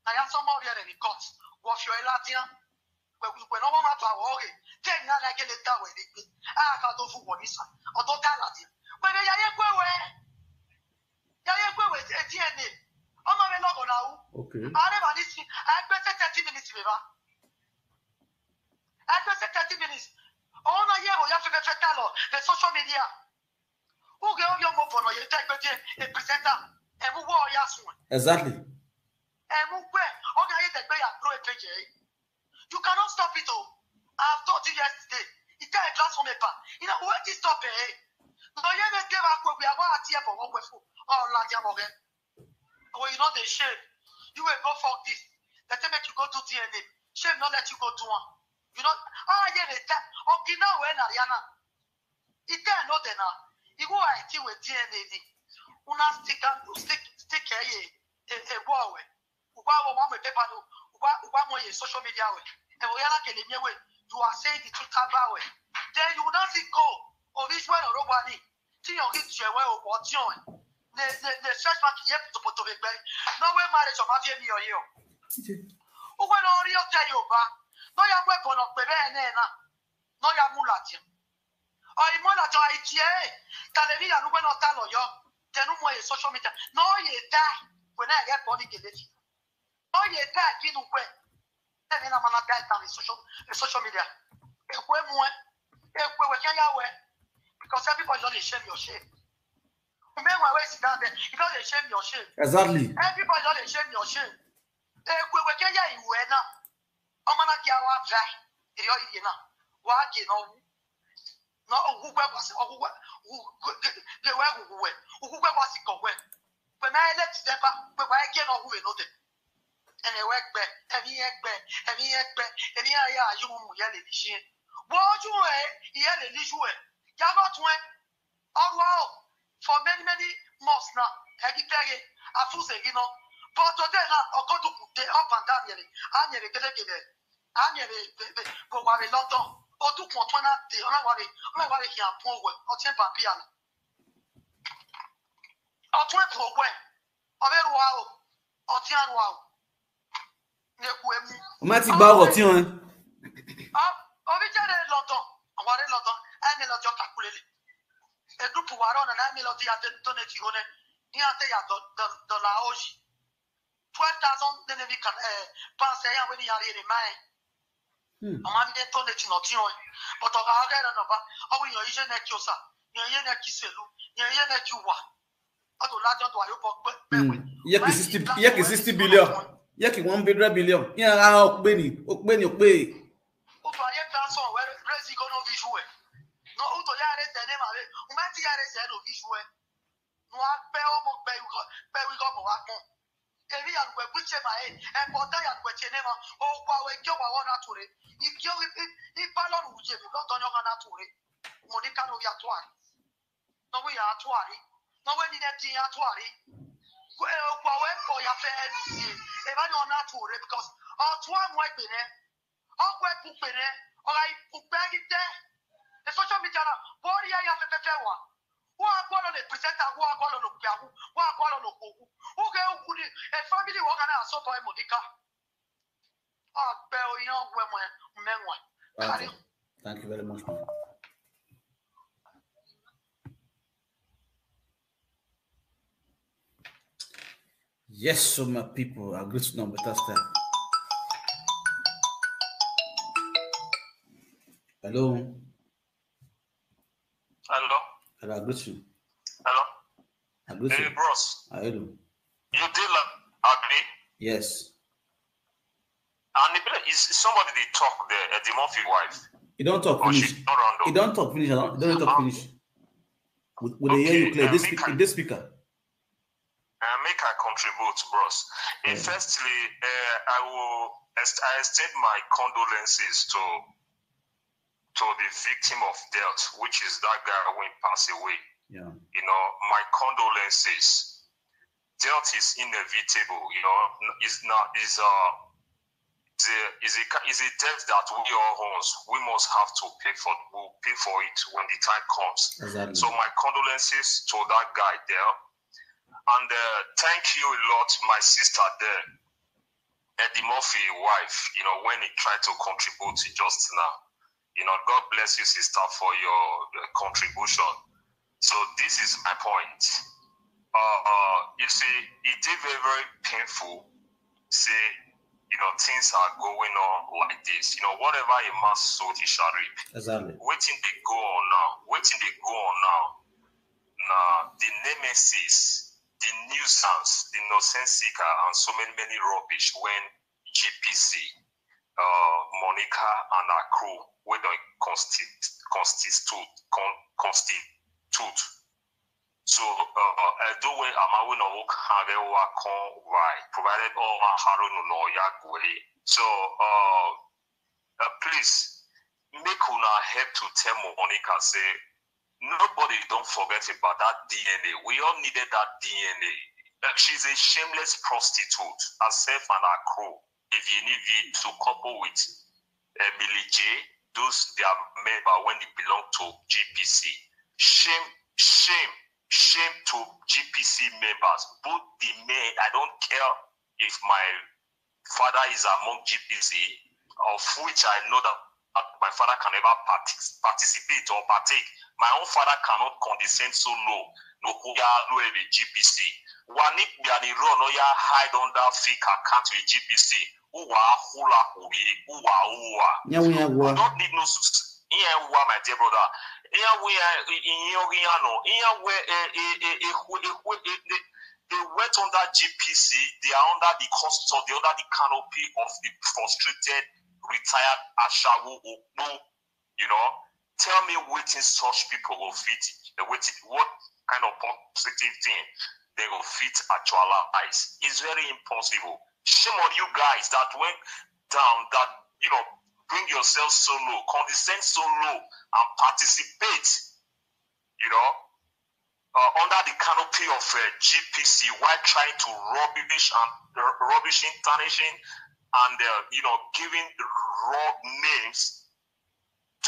I have some more here in the court. Go for your Latin. We we no want to. Okay, then now I get it that way. Ah, I can't do for what is. Or don't tell Latin. But they are going where. They are going with a D N A. I'm a logo now. Okay. Areba nisi, a gbese thirty minutes beba. A gbese thirty minutes. Ona ye o ya fe fe talo the social media. Uge o yo mo fono ye te gbe je a presenter. E mu wo ya sun. Exactly. E mu gbe. O ga ye te gbe ya pro e peje. You cannot stop it o. I've told you yesterday. It tell a transformer pa. You know what is stop eh? No ye me te wa ko bi awa ati e bo wo we fu. O la ja mo ge. Oh, you know the shame. You will go fuck this. They tell me to go do D N A. Shame not let you go do one. You know, ah, yeah, they tell. Okay, now when Ariana, it tell no then now. You go I T with D N A. Una stick and stick stick eh eh eh wo we. Uwa wo wa me paper no. Uwa uwa mo ye social media we. E wo ya na kele mi we. You are saying the truth about we. Then you will not see go. Or this one or nobody. Ti yo ki je we o po ti yo. Ne ne ne search mark ye poto poto be gbe. No we marriage o ma fi mi o yo. O we no ri o te yo ba. No ya we kono pe be ne na. No ya mu la ti. O i mo la jo ai ti e. Ta le mi ya nu we no ta lo yo. Te nu mo ye social media. No ye ta. We na ye po ni kele ti. No ye ta ki nu we. Emi na mana guy ta ni social social media. E kwe mu e. E kwe we ke ya we. Because everybody don dey shame your shame. Ume wa we sit down there. You don dey shame your shame. Exactly. Everybody don dey shame your shame. E kwe we ke ya iwe na. Ọmọ na ki awa va. Iri o iri na. Wa ke no. No, ogugwe kwasi, ogugwe, ogugwe, ogugwe kwasi kogwe. Kwe na ele December, kwe kwa eke no huwe no de. Ene we gbe, emi e gbe, emi e gbe, emi a ya yu mu ye le ni shi. Wo ju e, ye le ni ju e. Ya go tun e. Oru a o, for many many months now, egi pege, afu se gi no. But today now, okodu ku dey up and down yele. A yele gele gele. A yele be be go wa be London. Odu ku otun na dey, ona wa be, ona wa be ki apun we. O ti en ba bi ana. O tun e po we. O be ru a o. O ti an ru a o. Ne ku emu. O ma ti gba ọ̀rọ̀ tí wọn. O bi jere London. Aware London. Ai mi London kakulele. E group wa ro na na mi London ya de donate ro ne. Ni ate ya do do do la oji. Twelve thousand ne ne mi kan eh pounds ya we ni ya re re mai. Hmm. Ama mi de donate no ti o. But o ga ga na no ba. O wi yo ije ne ki osa. Yo ye ne ki selu. Yo ye ne ki wa. O to la jo to ayo bo pe pe we. Hmm. Yẹ kì sixty, yẹ kì sixty billion. Yẹ kì one hundred billion. Yẹn ara ọpẹ ni, ọpẹ ni ọpẹ. O to aye transfer we raise go no visual. No, o to ya re se ne ma re. O ma ti ya re se no visual. No a pe o mo pe wi go, pe wi go mo wa pon. Emi ya nwe gwiche ma e, e bota ya nwe chene ma, o kwa we kyo wa ona ture. Ikyo i i i palo ru je mi lo tonyo kana ture. Monica no ya tua. No we ya tua ri. No we ni ne ti ya tua ri. Kwa we ko ya fe ni. E ba ni ona ture because o tua mo e pe ne. O kwe pu pe ne. O ga i pu pe gi te. E social media na. Bo ri ya ya fe fe fe wa. Wa ko lo le presenter, wa ko lo lo pe awu. Wa ko lo lo ko. U ke u ku ni. E family wa kana so boy Monica. Ah, pe o yan we mo me wa. Kare. Thank you very much, man. Yes, so my people, I greet you now better style. Hello. Hello. Hello, I greet you. Hello. I greet Hey, you. Bros. Hello. You did like Abby? Yes. And it be like, is somebody they talk there, Eddie Murphy wife? You don't talk Or finish. She don't round You up? Don't talk finish. I don't, you don't talk Um, finish. With, with the hear Okay, you clear. uh, This, make speak, I, this speaker. uh, make I contribute, bros. Uh, Yeah. Firstly, uh, I will ex- I extend my condolences to to the victim of death, which is that guy who passed away. Yeah. You know, my condolences. Death is inevitable. You know, is not is uh the is a ca- is a debt that we all owns. We must have to pay for. We'll pay for it when the time comes. Exactly. So my condolences to that guy there, and uh, thank you a lot, my sister there, Eddie Murphy wife. You know, when he tried to contribute just now. You know, God bless you, sister, for your uh, contribution. So this is my point. Uh, uh, you see, it is very, very painful. Say, you know, things are going on like this. You know, whatever a man sowed, he shall reap. Exactly. Waiting they go on now. Waiting they go on now. Now, the nemesis, the nuisance, the nonsensical, and so many, many rubbish when G P C, uh, Monica, and her crew, where they constitute, constitute, con, constitute. So, uh, uh, do we am I no work have a work on why provided all my Harun no ya. So, uh, uh, please make una help to tell Monica say nobody don't forget about that D N A. We all needed that D N A. Uh, she's a shameless prostitute, herself and her crew. If you need it to couple with Emily J, those they are member when they belong to G P C. Shame, shame, shame to G P C members. Both the men, I don't care if my father is among G P C, of which I know that my father can never partic- participate or partake. My own father cannot condescend so low. No kuya lo ebe G P C. Wanik biani run no ya hide under fake account with G P C. Uwa hula ubi, uwa uwa. Nyawu, nyawu. We don't need no sus- Iya wa, my dear brother. Iya we are in Yogiano. Iya we eh, eh, eh, eh, who- eh, who- eh, they, they went under G P C. They are under the custody, under the canopy of the frustrated retired Ashawo Okpo. You know, tell me waiting such people will fit. Waiting, what kind of positive thing they will fit actualize? It's very impossible. Shame on you guys that went down, that, you know, bring yourselves so low, condescend so low, and participate, you know, uh, under the canopy of uh, G P C while trying to rubbish and uh, rubbishing, tarnishing, and uh, you know, giving wrong names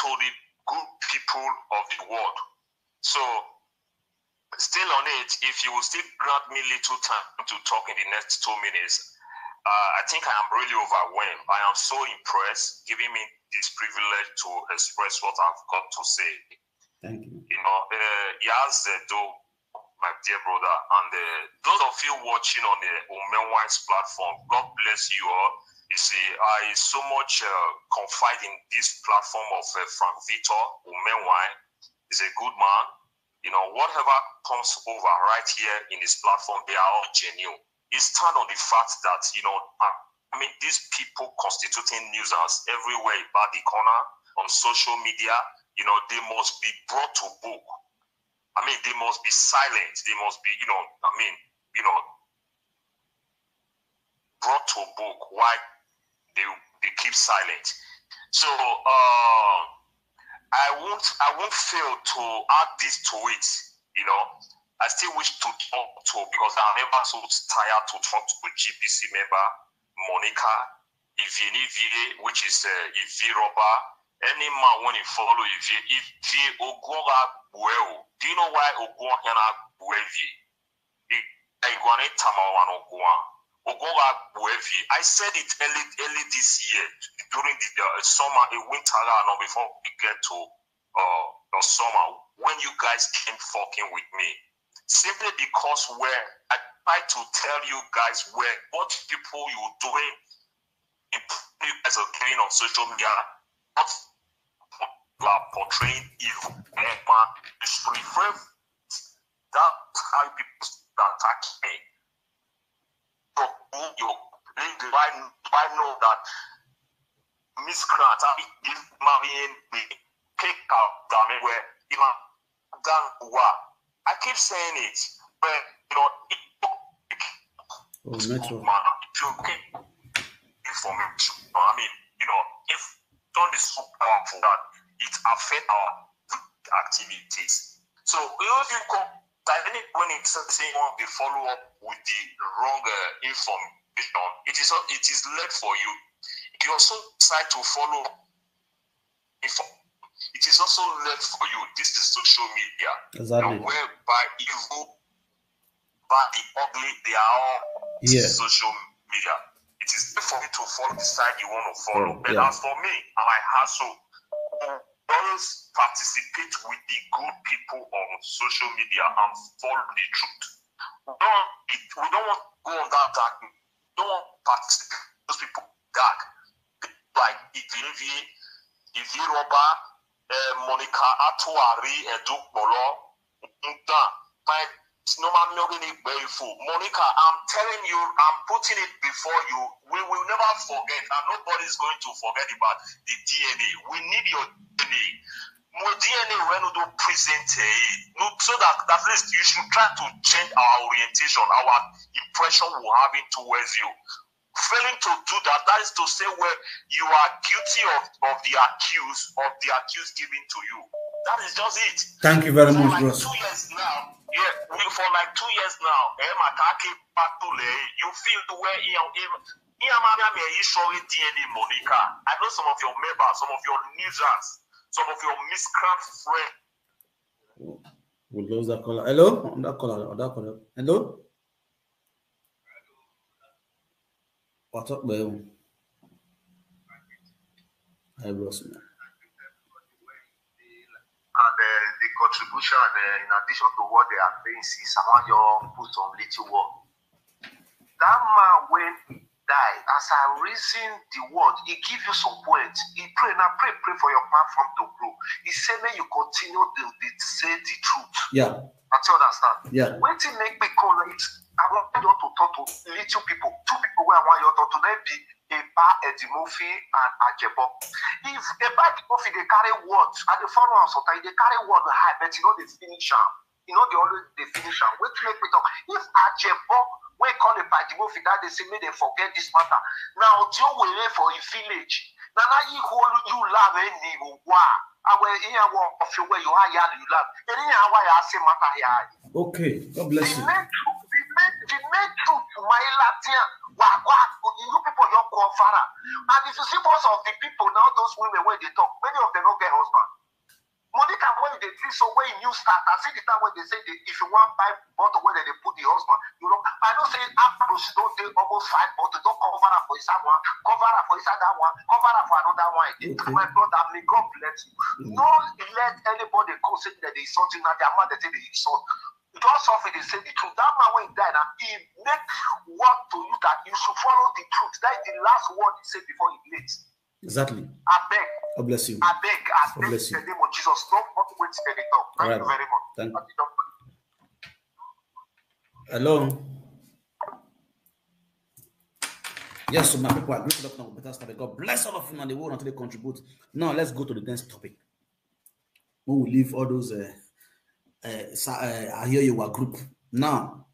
to the good people of the world. So, still on it, if you will still grant me little time to talk in the next two minutes, uh, I think I am really overwhelmed. I am so impressed, giving me this privilege to express what I've got to say. Thank you. You know, uh, yes, uh, though, my dear brother, and uh, those of you watching on the Umenwise platform, God bless you all. You see, I so much uh, confide in this platform of uh, Frank Victor Umenwai. He's a good man. You know, whatever comes over right here in this platform, they are all genuine. He stand on the fact that, you know, I, I mean, these people constituting nuisance everywhere about the corner on social media, you know, they must be brought to book. I mean, they must be silent. They must be, you know, I mean, you know, brought to book why they they keep silent. So uh, I won't I won't fail to add this to it. You know, I still wish to talk to because I'm never so tired to talk to G P C member Monica Ivie Nivie, which is uh, Ivie Roba. Any man when he follow Ivie, Ivie Oguoga Bueo. Do you know why Oguoga Buevi? Iguane Tamawan Oguan. Oguoga Buevi. I said it early early this year during the uh, summer, a winter, no, before we get to uh, the summer when you guys came fucking with me. Simply because where I try to tell you guys where what people you're doing in you guys are killing on social media, what you are portraying evil. And man, you should refrain. That's how people start attacking me. So, you, you, do I, do I know that miscreant, I mean, if Marion be pick up, I mean, where even Ganwa, I keep saying it, but you know, it, Oh, network. Man, if you get information, I mean, you know, if don't is so powerful that it affect our activities. So if you come, I think when it's saying you want to follow up with the wrong uh, information, it is it is left for you. You also decide to follow. If it is also left for you. This is social media, Exactly. and whereby evil, bad, the ugly, they are all Yeah. social media. It is left for you to follow the side you want to follow. Oh, But yeah. As for me and my household, we always participate with the good people on social media and follow the truth. We don't, it, we don't want to go on that dark. We don't want to participate with those people dark. Like Ivie Nivie, Ivie Roba, uh, Monica Atuari, Edu Polo, Nta, my normal Monica, I'm telling you, I'm putting it before you. We will never forget, and nobody is going to forget about the D N A. We need your D N A. Mo D N A when we do present, eh, no, so that at least you should try to change our orientation, our impression we having towards you. Failing to do that, that is to say, where you are guilty of, of the accused, of the accused given to you. That is just it. Thank you very For much, like bros. Two years now, yeah, we, for like two years now, eh, Makake Patule, you feel the way he, he, he, he, he, he, he, Monica. I know some of your members, some of your users, some of your miscreant friends. We'll lose that caller. Hello? On that caller, on that caller. Hello? What's up, man? Hi, bros, man. And uh, the contribution, uh, in addition to what they are paying, is I want you put some little work. That man when he die, as I reason the word, he give you some points. He pray now, pray, pray for your platform to grow. He said, may you continue to, to say the truth. Yeah, I tell understand. Yeah. When to make me call it, I want you to talk to little people, two people where I want you to talk to. Let be Eba Edimofi and Ajebo. If Eba Edimofi they carry words, and they follow us sometimes, they carry word high, but you know they finish am. You know they always they finish am. Wait, make me talk. If Ajebo, we call Eba Edimofi that they say me they forget this matter. Now Joe will for a village. Now now you hold you love any wa. I will hear what of you where you are, you love. And here why I say matter here. Okay, God bless The you. main truth, the main, the main truth to my Latin, wa wa, you people don't go far. And if you see most of the people now, those women where they talk, many of them don't get husband. Monica, when they feel so when you start, I see the time when they say they, if you want buy bottle where they put the husband, you know, I don't say apples don't take almost five bottle, don't cover up for someone, cover up for inside that one, cover up for another one. Okay. My brother, may God bless you. Mm. No let anybody come say that they insult you now, their mother say they insult. Just suffer, they say the truth. That man when he died now, he make what to you that you should follow the truth. That is the last word he said before he late. Exactly. I beg, God bless you. I beg, I God beg bless in you. The name of Jesus. Don't fuck with the talk. Thank All right. You very much. Thank you. Thank you, doctor. Hello. Yes, so my people, I greet you now. Better start. God bless all of you and the world until they contribute. Now let's go to the next topic. We will leave all those. Uh, uh, sa- uh, I hear you were group. Now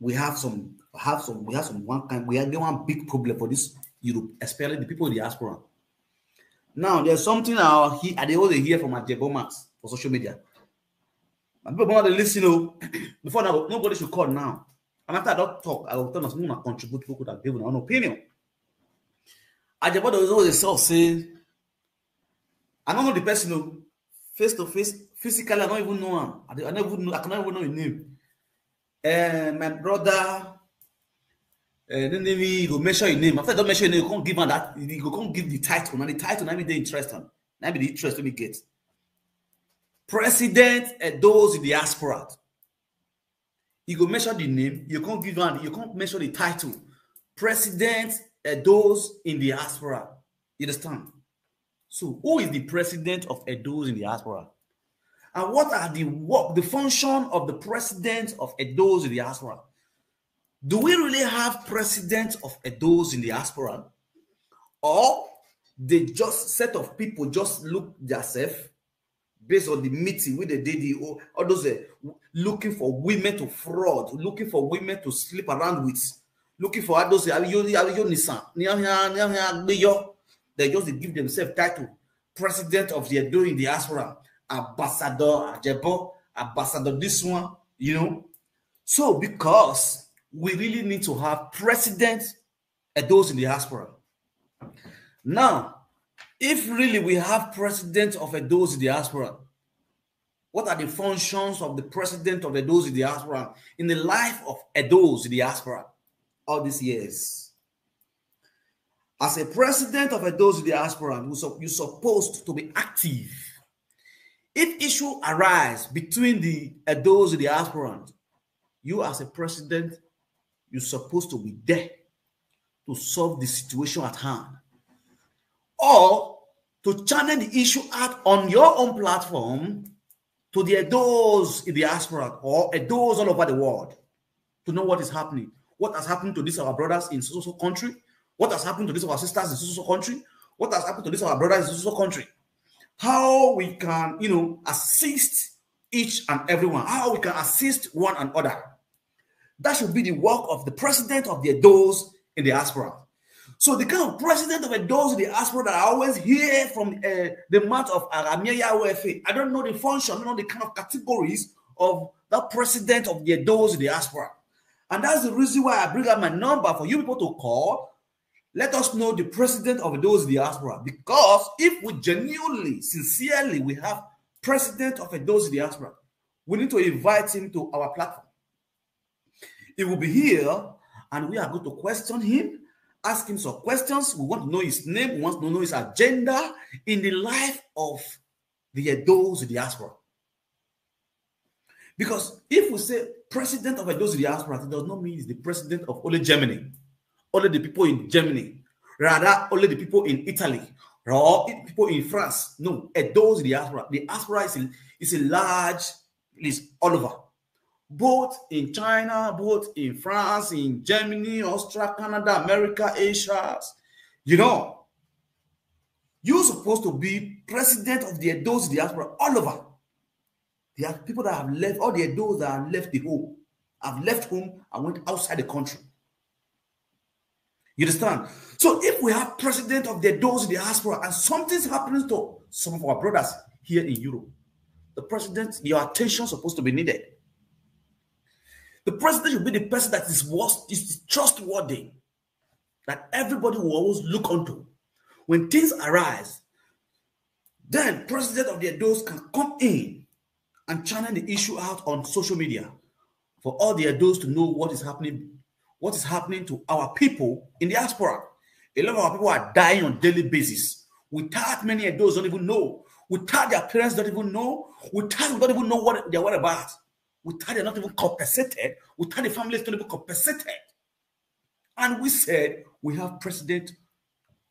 we have some have some, we have some one kind, we have one big problem for this Europe, especially the people in the diaspora. Now, there's something I, he, I dey always hear from Ajebomas for social media. My people, they listen, oh, before now, nobody should call now. And after I don't talk, I will tell us, "Una contribute, people could have given an opinion." Ajebodo is always self say, "I don't know the person, oh, face to face, physically, I don't even know him. I, don't, I don't even know, I cannot even know his name. Uh, my brother, uh, then he go mention your name. After don't mention your name, you can't give him that. You go can't give the title. Now the title, now be the interest, now be the interest. Let me get President Edo's in diaspora." You go mention the name, you can't give him, you can't mention the title. President Edo's in diaspora. You understand? So, who is the president of Edo's in diaspora? And what are the work, the function of the president of Edo's in diaspora? Do we really have president of Edo's in diaspora? Or they just set of people just look themselves based on the meeting with the D D O, all those uh, looking for women to fraud, looking for women to sleep around with, looking for all those uh, you, you, you, Nissan, they just give themselves title president of the Edo in diaspora, ambassador Ajebo, ambassador this one, you know. So because we really need to have president Edo's in diaspora. Now, if really we have president of Edo's in diaspora, what are the functions of the president of Edo's in diaspora in the life of Edo's in diaspora all these years? As a president of Edo's in diaspora, you sup- you're supposed to be active. If issue arise between the Edo's in diaspora, you as a president, you're supposed to be there to solve the situation at hand, or to channel the issue out on your own platform to the Edo's in diaspora or Edo's all over the world to know what is happening. What has happened to these our brothers in so so country? What has happened to these our sisters in so so country? What has happened to these our brothers in so so country? How we can, you know, assist each and everyone? How we can assist one another? That should be the work of the president of the Edo's in diaspora. So the kind of president of Edo's in diaspora that I always hear from uh, the mouth of Aramia Wefe, I don't know the function, I don't know the kind of categories of that president of the Edo's in diaspora. And that's the reason why I bring up my number for you people to call. Let us know the president of Edo's diaspora. Because if we genuinely, sincerely, we have president of Edo's diaspora, we need to invite him to our platform. He will be here and we are going to question him, ask him some questions. We want to know his name, we want to know his agenda in the life of the Edo's diaspora. Because if we say president of Edo's diaspora, it does not mean he's the president of only Germany, only the people in Germany, rather only the people in Italy, or people in France. No, Edo's diaspora. The diaspora is a, is a large, is all over. Both in China, both in France, in Germany, Austria, Canada, America, Asia. You know, you're supposed to be president of the Edo's diaspora all over. There are people that have left, all the Edos that have left the home, have left home and went outside the country. You understand? So if we have president of the Edos diaspora and something's happening to some of our brothers here in Europe, the president, your attention is supposed to be needed. The president should be the person that is was is trustworthy, that everybody will always look unto. When things arise, then president of the Edos can come in and channel the issue out on social media for all the Edos to know what is happening, what is happening to our people in diaspora. A lot of our people are dying on daily basis. Without many Edos don't even know. Without their parents don't even know. Without we don't even know what their whereabouts. Without they're not even compensated. Without the families don't even compensated. And we said we have president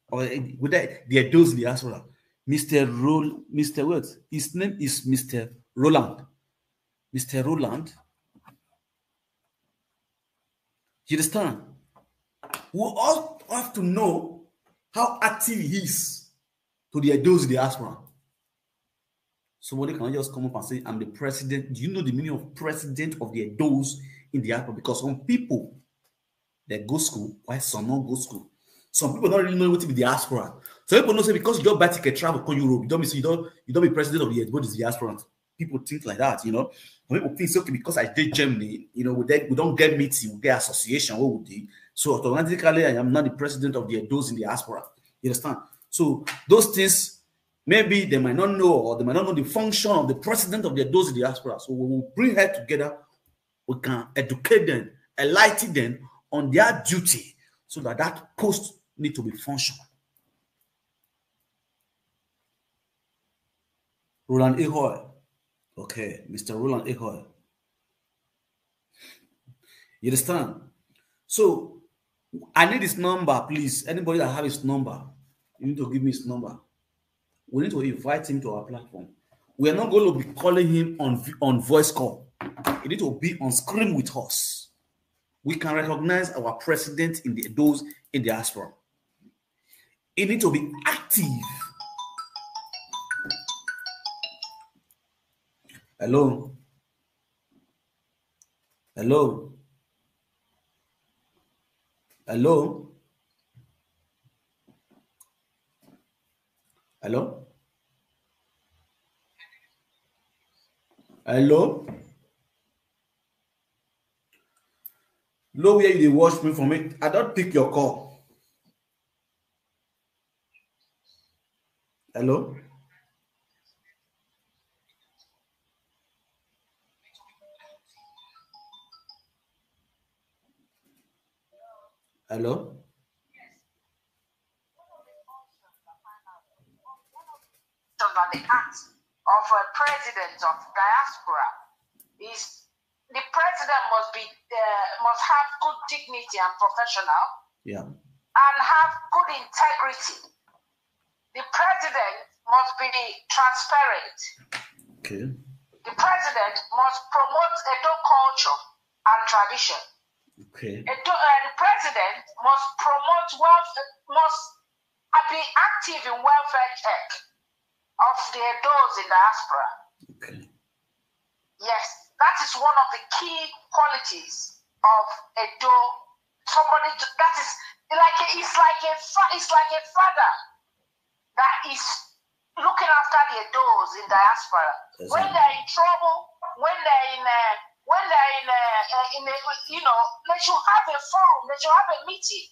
or eh, with that, the Edos diaspora, Mister Rol, Mister What? His name is Mister Roland. Mister Roland. You understand? We all have to know how active he is to the Edos diaspora. Somebody cannot just come up and say, "I'm the president." Do you know the meaning of president of the Edos in diaspora? Because some people, They go school, why some not go school? Some people don't really know what to be diaspora. Some people know say because you don't buy ticket travel come Europe, you don't be you don't you don't be president of the Edo diaspora. People think like that, you know. Some people think, okay, because I did Germany, you know, we, then we don't get meeting, we get association, what would they? So automatically, I am not the president of the Edos in diaspora. You understand? So those things, maybe they might not know, or they might not know the function of the president of the Edos in diaspora. So we will bring her together. We can educate them, enlighten them on their duty, so that that post need to be functional. Roland Ehoy. Okay, Mister Roland Ehoy. You understand? So I need his number, please. Anybody that have his number, you need to give me his number. We need to invite him to our platform. We are not going to be calling him on on voice call. He need to be on screen with us. We can recognize our president in the those in diaspora. He need to be active. Hello. Hello. Hello. Hello. Hello. Hello, where you dey watch me from? It I don't pick your call. Hello. Hello. Of the act of a president of diaspora is the president must be uh, must have good dignity and professional, yeah, and have good integrity. The president must be transparent. Okay. The president must promote Edo culture and tradition. Okay. Edo, uh, the president must promote wealth, must be active in welfare check of the Edos in diaspora. Okay. Yes, that is one of the key qualities of Edo. Somebody to, that is like a, it's like a fa- it's like a father that is looking after the Edos in diaspora. Exactly. When they're in trouble, when they're in a, when they're in a, a in a, you know, they should have a forum, they should have a meeting,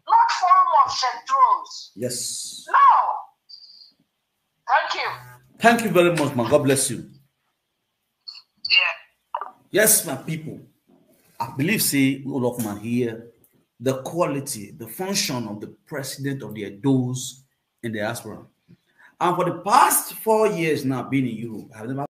not forum of Centros. Yes. No. Thank you. Thank you very much, man. God bless you. Yeah. Yes, my people. I believe say all of my here, the quality, the function of the president of the Edos in diaspora. And for the past four years now, being in Europe, I've never